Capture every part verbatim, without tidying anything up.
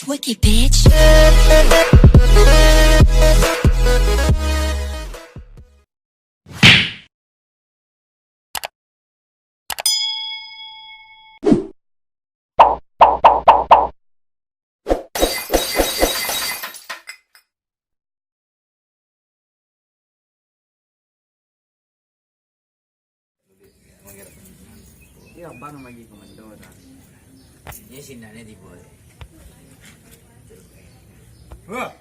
Wiki bitch. Iyo, abang lagi komando dah. Iyo, sinan tibo. Wah.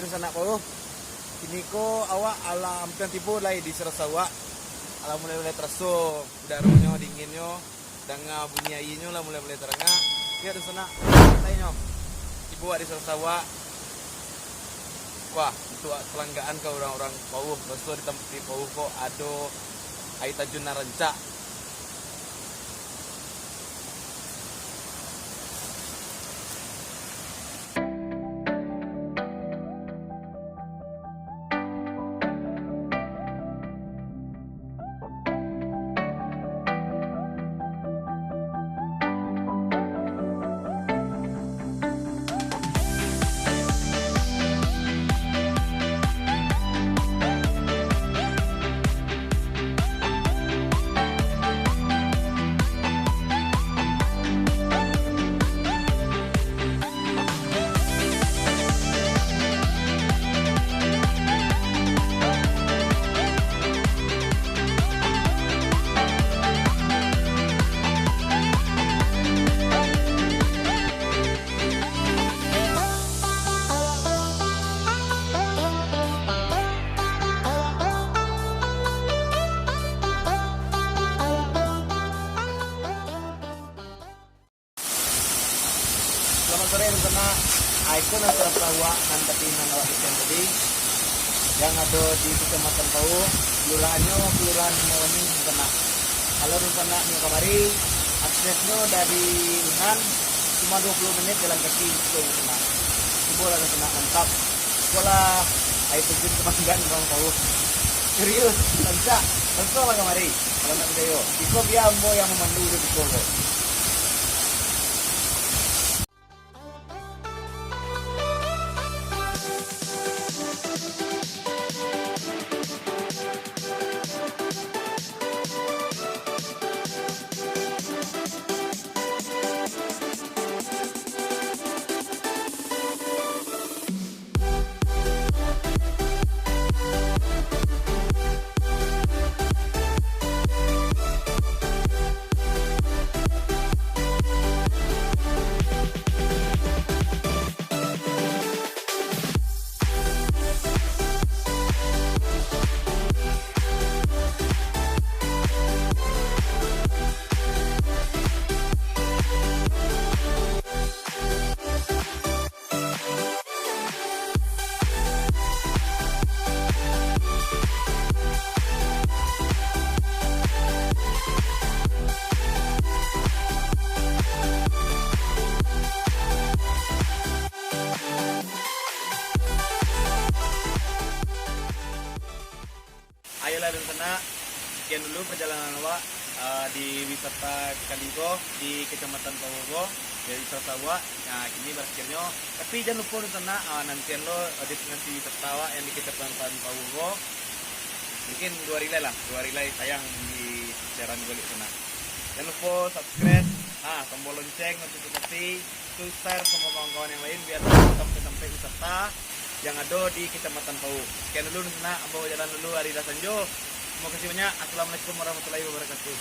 Dunsanak Pauh, kiniko awak alah ampiang tibo lai di Sirasawak. Alah mulai-mulai taraso udaronyo dinginnyo, danga bunyi aianyo lah mulai-mulai taranga. Yo, dunsanak, santainyo. Tibo awak di Sirasawak. Wah, untuak palanggaan ka urang-urang Pauh, raso di tampek Pauh ko ado aia tajun nan rancak. Salamat sore, dunsanak. Ah, iko nan Sirasawak nan tadi nan awak kecekan tadi, yang ado di Kecamatan Pauh, kelurahannyo Kelurahan Limau Waning, dunsanak. Kalau dunsanak nio kamari, aksesnyo dari Unan cuma duo puluah menit jalan kaki, dunsanak. Cubolah, dunsanak, mantap. Ikolah aia tajun kabanggaan urang Pauh. Serius, rancak. Langsuanglah kamari, kalau ndak picayo. Iko bia ambo yang mamandu di siko ko. Ayolah, dunsanak, sekian dulu perjalanan awak, eh, di wisata kali ko di Kecamatan Pauh ko, dari Sirasawak. Nah, kini barakhirnyo. Tapi jan lupo, dunsanak, eh, nantian lo, eh, destinasi wisata awak yang di Kecamatan Pauh ko. Mungkin duo hari lai lah, duo hari lai tayang di siaran baliak, dunsanak. Jan lupo subscribe, ah, tombol lonceng, notifikasi, tu share samo kawan-kawan yang lain, biar tahu sampai-sampai wisata yang ado di Kecamatan Pauh. Sekian dulu, dunsanak, ambo jalan dulu, ari lah sanjo. Terima kasih banyak. Assalamualaikum warahmatullahi wabarakatuh.